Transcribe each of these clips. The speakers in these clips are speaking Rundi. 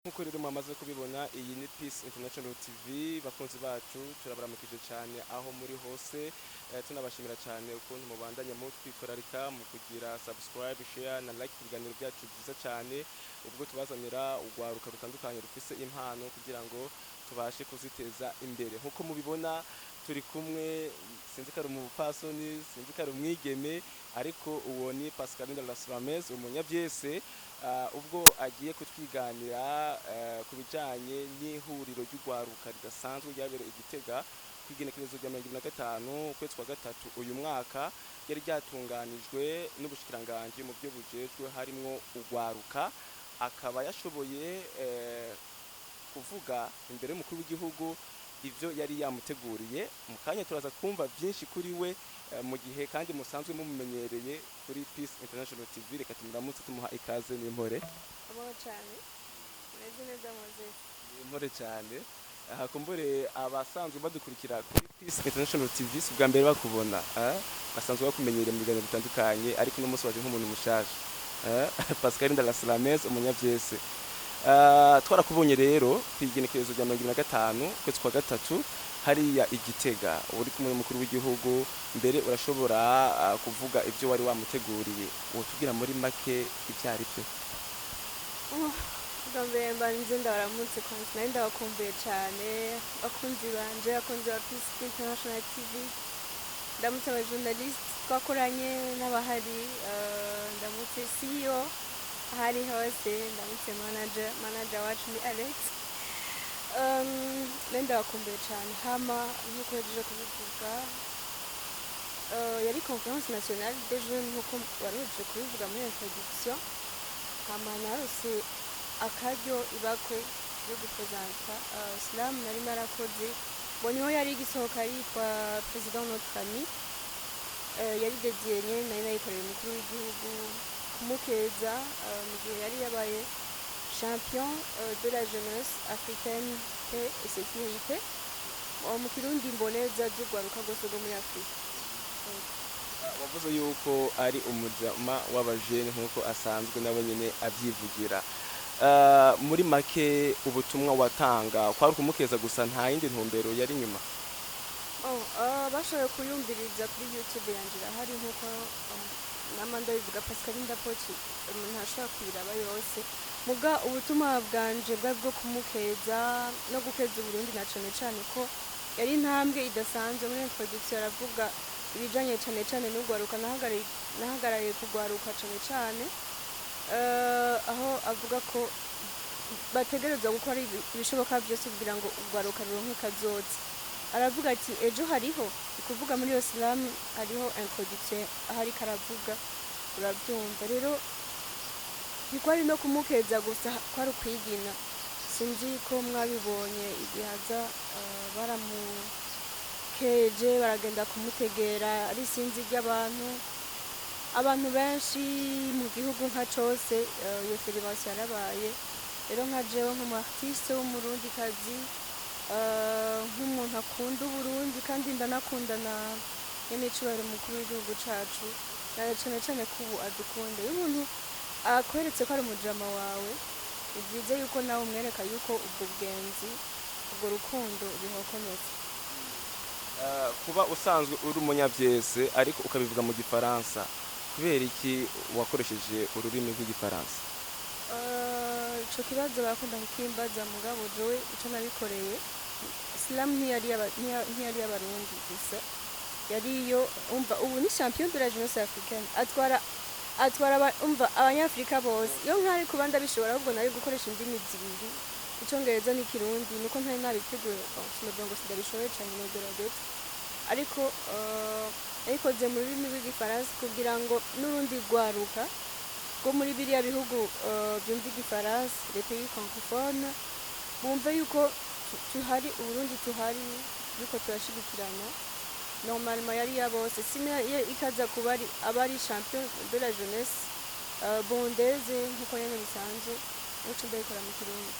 Nkuko rero mwamaze kubibona, iyi ni Peace International TV. Bakunzi bacu, turabaramukije cyane aho muri hose, tunabashimira cyane ukuntu mubandanya mutwitwararika mu kugira subscribe, share na like ku biganiro byacu byiza cyane, ubwo tubazanira urwaruka rutandukanye rufise impano kugira ngo tubashe kuziteza imbere. Nkuko mubibona, turi kumwe, sinzi ko ari umupfasoni, sinzi ko ari umwigeme, ariko uwo ni Pascaline Lasramez, umunyabyese, ubwo agiye kutwiganira ku bijanye n'ihuriro ry'urwaruka ridasanzwe ryabereye i Gitega ku igenekerezo rya 25 ukwezi kwa gatatu uyu mwaka. Ryari ryatunganijwe n'ubushikiranganji mu byo bujejwe harimwo urwaruka. Akaba yashoboye kuvuga imbere y'umukuru w'igihugu ivyo yari yamuteguriye. Mu kanya turaza kumva byinshi kuri we, mu gihe kandi musanzwe mumumenyereye kuri Peace International TV. Reka tumuramutse, tumuha ikaze. N'impore? Amahoro cyane, meze neza, Moses. N'impore cyane. Aha kumbure abasanzwe badukurikira kuri Peace International TV si ubwa mbere bakubona, eh? Basanzwe bakumenyereye mu biganiro bitandukanye, ariko uno munsi waje nk'umuntu mushasha, eh? Pascal Ndalaslames, umunyavyese. Twarakubonye rero ku igenekerezo rya 25 ukwezi kwa gatatu hariya i Gitega, uri kumwe n'umukuru w'igihugu. Mbere urashobora kuvuga ibyo wari wamuteguriye. Wotubwira muri make ibyo ari byo? Bwa mbere mbanze ndabaramutse kwanza, nari ndabakumbuye cyane, bakunzi banje, bakunzi ba Peace International TV. Ndamutse abajournaliste twakoranye n'abahari, ndamutse CEO ahari hose, ndamutse manager wacu ni Alex. Nari ndabakumbuye cyane. Hama nk'uko yaje kubivuga, yari Conférence nationale des jeunes, nk'uko wari waje kubivuga muri introduction. Hama narose akaryo, ibakwe ryo gupresenta slam nari narakoze. Bo niho yari igisohoka, yitwa "Président notre ami". Yari dédié nyene, nari nayikoreye umukuru w'igihugu kumukeza mu gihe yari yabaye champion de la jeunesse africaine, paix et sécurité. Mu Kirundi, imboneza z'urwaruka rwose rwo muri Afurika. Wavuze yuko ari umujama w'abajene, nk'uko asanzwe nawe nyine abyivugira. Muri make, ubutumwa watanga kwari ukumukeza gusa, nta yindi ntumbero yari inyuma? Oh, bashoboye kuyumviriza kuri YouTube yanje, irahari. Nk'uko nama ndabivuga, Pascaline Pochi, umuntu ntashobora kuyiraba yose. Muga ubutumwa bwanje bwari bwo kumukeza no gukeza Uburundi, na cane cane ko yari intambwe idasanzwe. Muri introduction aravuga ibijanye cane cane n'urwaruka, nahagarariye kugwaruka cane cane, aho avuga ko bategerezwa gukora ibishoboka byose kugira ngo urwaruka ruronke kazoza. Aravuga ati ejo hariho, ni kuvuga muri iyo slam hariho introduction ahari karavuga, urabyumva rero. Ntikwari no kumukeza gusa, kwari ukwigina. Sinzi ko mwabibonye igihe aza, baramukeje, baragenda kumutegera ari sinzi ry'abantu, abantu benshi mu gihugu nka cose. Iyo célébration yarabaye rero. Nka jewe nk'umu artiste w'Umurundikazi, nk'umuntu akunda Uburundi kandi ndanakunda na nyen'icubahiro umukuru w'igihugu cacu, na cane cane ko ubu adukunda. Iyo umuntu akweretse ko ari umujama wawe, ni byiza yuko nawe umwereka yuko ubwo bugenzi, ubwo rukundo bihokomeza. Kuba usanzwe uri umunyavyese ariko ukabivuga mu Gifaransa, kubera iki wakoresheje ururimi rw'Igifaransa? Ico kibazo barakunda kukimbaza. Mugabo jewe ico nabikoreye, slam ntiyari y'Abarundi gusa, yari iyo umva ubu ni champion de la jeunesse africaine, atwara umva Abanyafrika bose. Iyo nkari kuba ndabishobora, ahubwo nari gukoresha indimi zibiri, Icongereza n'Ikirundi. Nuko ntari nabiteguye. Bon, sinovuga ngo sindabishoboye cane, nogerageza, ariko nabikoze mu rurimi rw'Igifaransa kugira ngo n'urundi rwaruka rwo muri biriya bihugu byumva Igifaransa, les pays francophones, bumve yuko tuhari, Uburundi tuhari, yuko turashigikirana. Normalement yari ya bose, sina iyo ikaza kuba ari aba ari champion de la jeunesse burundaise, nkuko nyene bisanzwe, nico ndabikora mu Kirundi.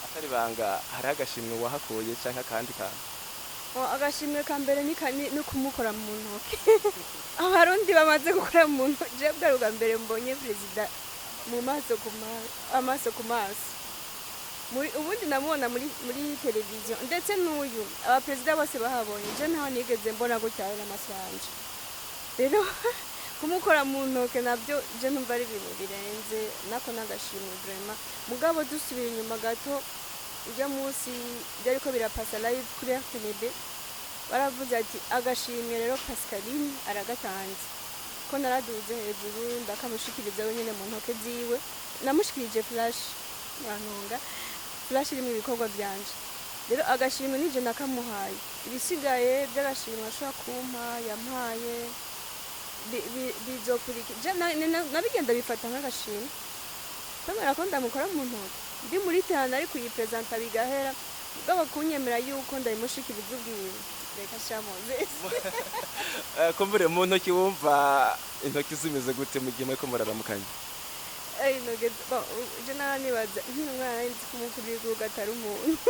Atari banga, hariho agashimwe wahakuye canke akandi kantu? Oh, agashimwe ka mbere ni kumukora mu ntoki. Abarundi bamaze gukora mu ntoki. Je bwari ubwa mbere mbonye perezida mu maso ku maso, amaso ku maso. Muri ubundi namubona muri televiziyo, ndetse n'uyu abaperezida bose bahabonye, je ntaho nigeze mbona gutya n'amaso yanje. Rero kumukora mu ntoke nabyo je numva ari ibintu birenze, nako n'agashimwe vraiment. Mugabo dusubiye inyuma gato, ujya munsi byariko birapasa live kuri RTNB, baravuze ati agashimwe rero Pascaline aragatanze, ko naraduze hejuru ndakamushikiriza wenyine mu ntoke ziwe. Namushikirije flash, yantunga flash irimo ibikorwa byanje. Rero agashimwe nije nakamuhaye, ibisigaye by'agashimwe ashobora kumpa yampaye bizokurikira. Je nabigenda bifata nk'agashimwe kwemera ko ndamukora mu ntoki ndi muri terrain, ari kuyipresenta bigahera, mugabo kunyemera yuko ndabimushikiriza ubwiwe, reka shamoze. Kumbure mu ntoki wumva intoki zimeze gute mu gihe muriko muraramukanya? Ay, intoki, bon, je nara nibaza nkiri umwana, nari nzi ko umukuru w'igihugu atari umuntu,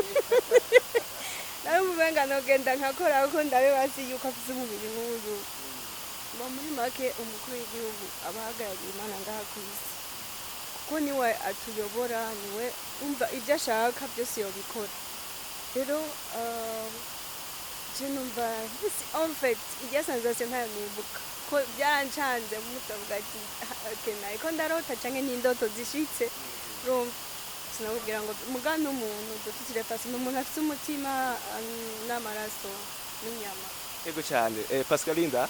nari umubenga nogenda nkakora kuko ndabibazi yuko afise umubiri nk'uyu. Bo muri make umukuru w'igihugu aba ahagarariye Imana ngaha ku isi, kuko niwe atuyobora, niwe umva ibyo ashaka byose yobikora. Rero je numva en fait irya sensation ntayo nibuka, ko byarancanze mu mutwe, avuga ati okay, nariko ndarota canke n'indoto zishitse. Urumva sinakubwira ngo muga n'umuntu dutitire fasi, ni umuntu afise umutima n'amaraso n'inyama. Ego cyane. Pascalinda,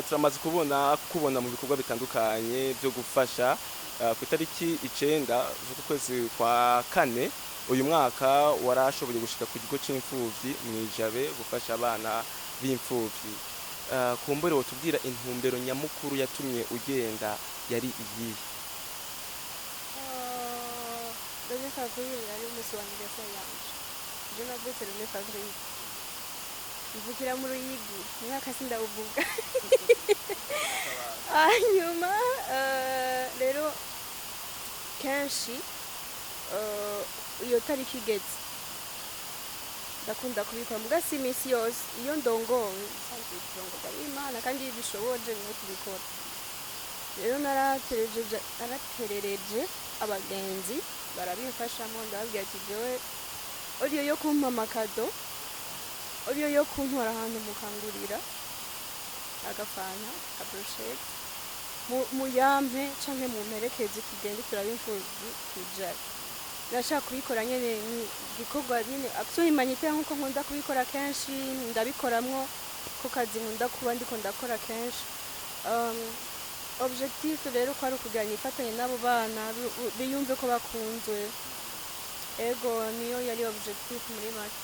turamaze kubona mu bikorwa bitandukanye byo gufasha. Ku itariki 9 z'uku kwezi kwa kane uyu mwaka, warashoboye gushika ku kigo c'imfuvyi mw'ijabe gufasha abana b'imfuvyi. Kumbure wotubwira intumbero nyamukuru yatumye ugenda yari iyihe? Le 9 avril yari umunsi wa anniversaire yanje. Je navutse le 9 avril, mvukira mu Ruyigi, umwaka sindawuvuga. Hanyuma rero kenshi iyo tariki igeze ndakunda kubikora, muga si iminsi yose. Iyo ndongowe, nsanzwe turongorwa n'Imana, kandi iyo ibishoboje niho tubikora. Rero naraterereje abagenzi barabimfashamo, ndababwira ati jewe au lieu yo kumpa ama cadeaux, au lieu yo kuntwara ahantu mukangurira agafanta, brochette, muyampe canke mumperekeze tugende turabe imfuvyi kwijabe. Ndashaka kubikora nyene, ni igikorwa nyene action humanitaire, nkuko nkunda kubikora kenshi, ndabikoramwo ko kazi nkunda kuba ndiko ndakora kenshi. Objectif rero ko ari ukugira nifatanye n'abo bana biyumve ko bakunzwe. Ego, niyo yari objectif muri make.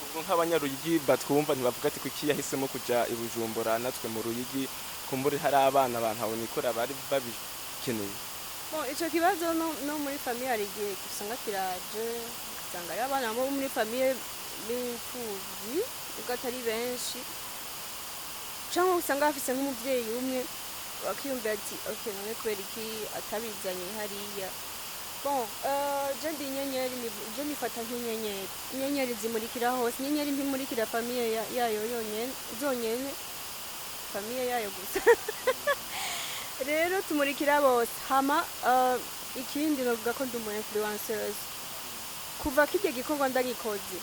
Ubwo nk'abanyaruyigi batwumva ntibavuga ati kuki yahisemo kuja i Bujumbura, natwe mu Ruyigi kumbure hari abana abantu abonikora bari babikeneye? Bon, ico kibazo no muri famille hari igihe usanga kiraje, ugasanga hariho abana bo muri famille b'imfuvyi, ubwo atari benshi, canke usanga bafise nk'umuvyeyi umwe, bakiyumvira ati ok, none kubera iki atabizanye hariya? Bon, je ndi inyenyeri, je nifata nk'inyenyeri. Inyenyeri zimurikira hose. Inyenyeri ntimurikira famille yayo yonyene zonyene, famille yayo gusa. Rero tumurikira bose. Hama ikindi novuga ko ndi umu influenceuse. Kuva kirya gikorwa ndagikoze,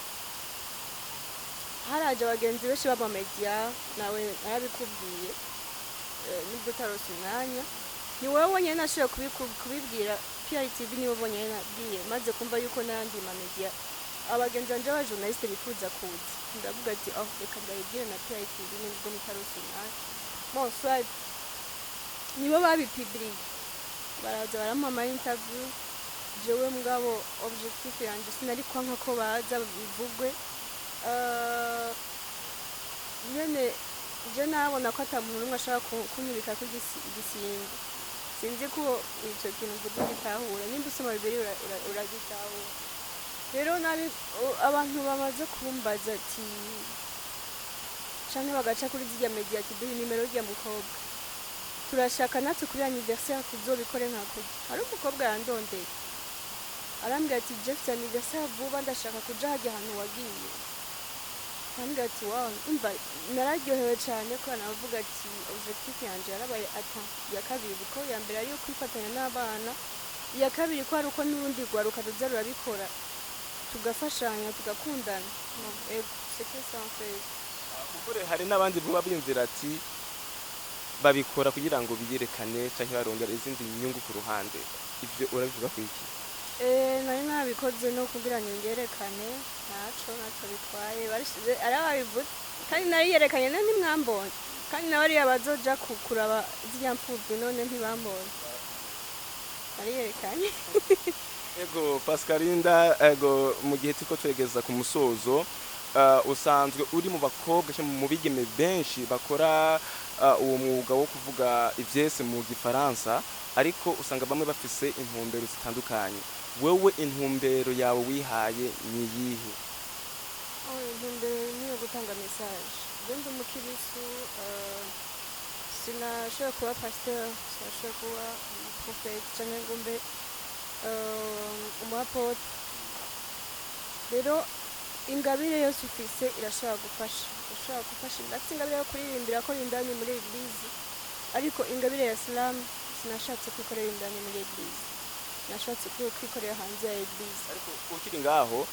haraje abagenzi benshi b'ama media, nawe narabikubwiye, nubwo utarose umwanya. Ni wowe wenyine nashoboye kubibwira, PITV nibo bonyene nabwiye. Maze kumva yuko n'ayandi ma media, abagenzi banje b'aba journaliste bifuza kuza, ndavuga ati oh, reka ndabibwire na PITV nubwo mutarose umwanya. Bon, soit nibo babipubliye, baraza barampa ama interview. Jewe mugabo objectif yanje sinari kwanka ko baza bivugwe. Nyene je nabona ko ata muntu n'umwe ashobora kunyubikako igisimba. Sinzi ko ico kintu mvuze ugitahura, nimba usoma Bibiliya uragitahura. Rero nabi abantu bamaze kumbaza ati canke bagaca kuri zirya media ati duhe nimero y'urya mukobwa, turashaka natwe kuri anniversaire tuzobikore nka kurya. Hari umukobwa yandondeye arambwira ati je mfite anniversaire vuba, ndashaka kuja harya hantu wagiye. Arambwira ati wow, umva nararyohewe cane kubera navuga ati objectif yanje yarabaye ata iya kabiri, kuko iya mbere ari iyo kwifatanya n'abana, iya kabiri ko ari uko n'urundi rwaruka ruza rurabikora. Tugafashanya, tugakundana. Ego, c'est que ça en fait. Kumbure hari n'abandi vuba biyumvira ati babikora kugira ngo biyerekane canke barondera izindi nyungu ku ruhande. Ivyo urabivuga ku iki? Nari nabikoze no kugira ngo ngerekane, ntaco bitwaye. Barishize ari ababivuze kandi nariyerekanye, none ntimwambonye? Kandi nabariya bazoja kuraba zirya mfuvyi, none ntibambonye? Nariyerekanye. Ego Pascalinda, ego, mu gihe turiko turegeza ku musozo, usanzwe uri mu bakobwa canke mu bigeme benshi bakora uwo mwuga wo kuvuga ivyese mu gifaransa, ariko usanga bamwe bafise intumbero zitandukanye. Wewe intumbero yawe wihaye ni iyihe? Oh, intumbero ni iyo gutanga message. Je ndi umukirisu, sinashoboye kuba pasteur, sinashoboye kuba umuprofete canke ngo mbe umu apôtre. Rero ingabire yose ufise irashobora gufasha, irashobora gufasha. Ndafise ingabire yo kuririmbira ko indani muri église, ariko ingabire ya slam sinashatse kwikorera indani muri église, nashatse kwikorera hanze ya église. Ariko ukiri ngaho,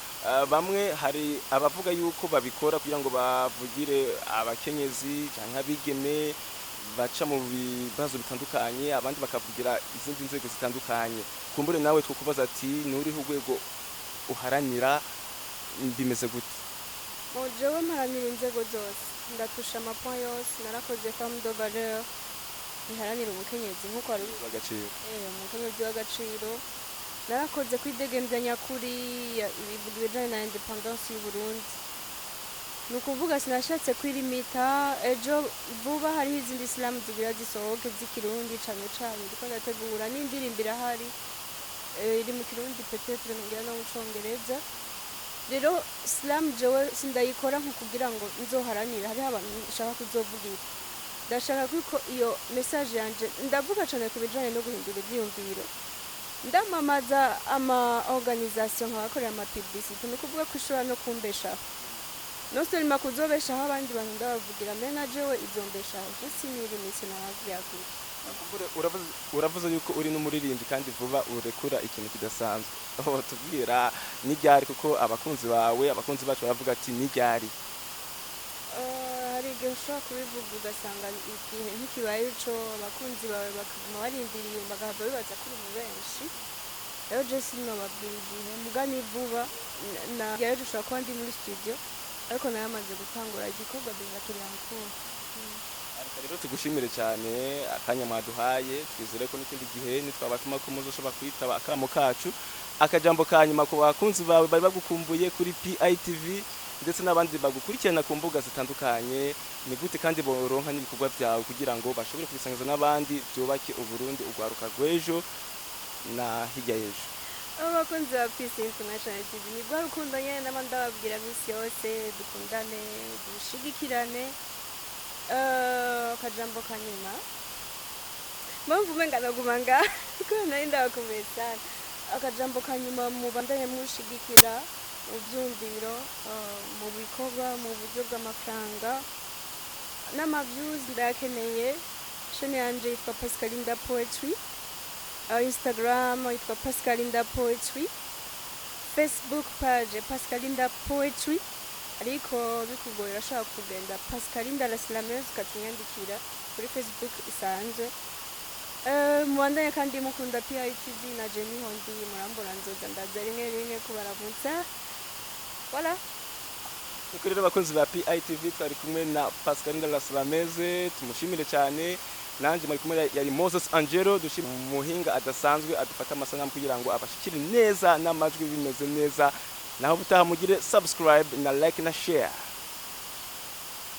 bamwe hari abavuga yuko babikora kugira ngo bavugire abakenyezi canke abigeme baca mu bibazo bitandukanye, abandi bakavugira izindi nzego zitandukanye. Kumbure nawe twokubaza ati nuriho urwego uharanira, bimeze gute? Bon, jewe mparanira inzego zose, ndatusha ama points yose. Narakoze femme de valeur iharanira umukenyezi nk'uko wari agaciro. Umukenyezi w'agaciro. Narakoze kwidegemvya nyakuri, ibivuga ibijanye na indépendance y'u Burundi. Ni ukuvuga sinashatse kwirimita. Ejo vuba hariho izindi slam zigira zisohoke z'ikirundi cane cane, ndiko ndategura n'indirimbo irahari, iri mu kirundi, peut-être nongera no mu congereza. Rero slam jewe sindayikora nko kugira ngo nzoharanire, hariho abantu nshaka kuzovugira. Ndashaka kuko iyo message yanje, ndavuga cane ku bijanye no guhindura ivyiyumviro, ndamamaza ama organisation, nkabakorera ama publicité. Ni ukuvuga ko ishobora no kumbeshaho, non seulement kuzobeshaho abandi bantu ndabavugira, mais na jewe izombeshaho. Je sinirimitse naravyagura. Kumbure uravuze yuko uri n'umuririmbyi kandi vuba urekura ikintu kidasanzwe. Aho tubwira n'iryari, kuko abakunzi bawe, abakunzi bacu baravuga ati n'iryari? Hari igihe ushobora kubivuga ugasanga igihe ntikibaye ico, abakunzi bawe bakaguma barindiriye, bagahava bibaza ko uri mu benshi. Rero je sinobabwira igihe, muga ni vuba. Na ejo ushobora kuba ndi muri studio, ariko naramaze gutangura igikorwa, déjà kiri en cours. Reka rero tugushimire cyane akanya mwaduhaye. Twizere ko n'ikindi gihe nitwabatuma ko muzoshobora kwitaba akamo kacu. Akajambo ka nyuma ku bakunzi bawe bari bagukumbuye kuri PITV ndetse n'abandi bagukurikirana ku mbuga zitandukanye, ni gute kandi boronka n'ibikorwa byawe kugira ngo bashobore kubisangiza n'abandi, byubake Uburundi, urwaruka rw'ejo na hirya y'ejo? Abo bakunzi ba Peace International TV, ni rwa rukundo nyene nama ndababwira misi yose: dukundane, dushigikirane. Akajambo ka nyuma, mpamvu umenga naguma ngaha kubera nari ndabakumbuye sana. Akajambo ka nyuma, mubandanye mushigikira mu vyumviro, mu bikorwa, mu buryo bw'amafaranga n'ama views ndayakeneye. Chaîne yanje yitwa Pascalinda Poetry, Instagram yitwa Pascalinda Poetry, Facebook page Pascalinda Poetry. Ariko bikugoye urashobora kugenda Pascalinda la Slameuse, ukatunyandikira kuri Facebook isanzwe. Mubandanye kandi mukunda PITV na Jenny Hondi, murambona nzoza ndaza rimwe rimwe kubaramutsa. Voilà. Nuko rero abakunzi ba PITV, twari kumwe na Pascalinda la Slameze, tumushimire cyane. Nanjye muri kumwe yari Moses Angelo. Dushimire umuhinga adasanzwe adufata amasanamu kugira ngo abashikire neza n'amajwi bimeze neza. Naho butaha, mugire subscribe na like na share.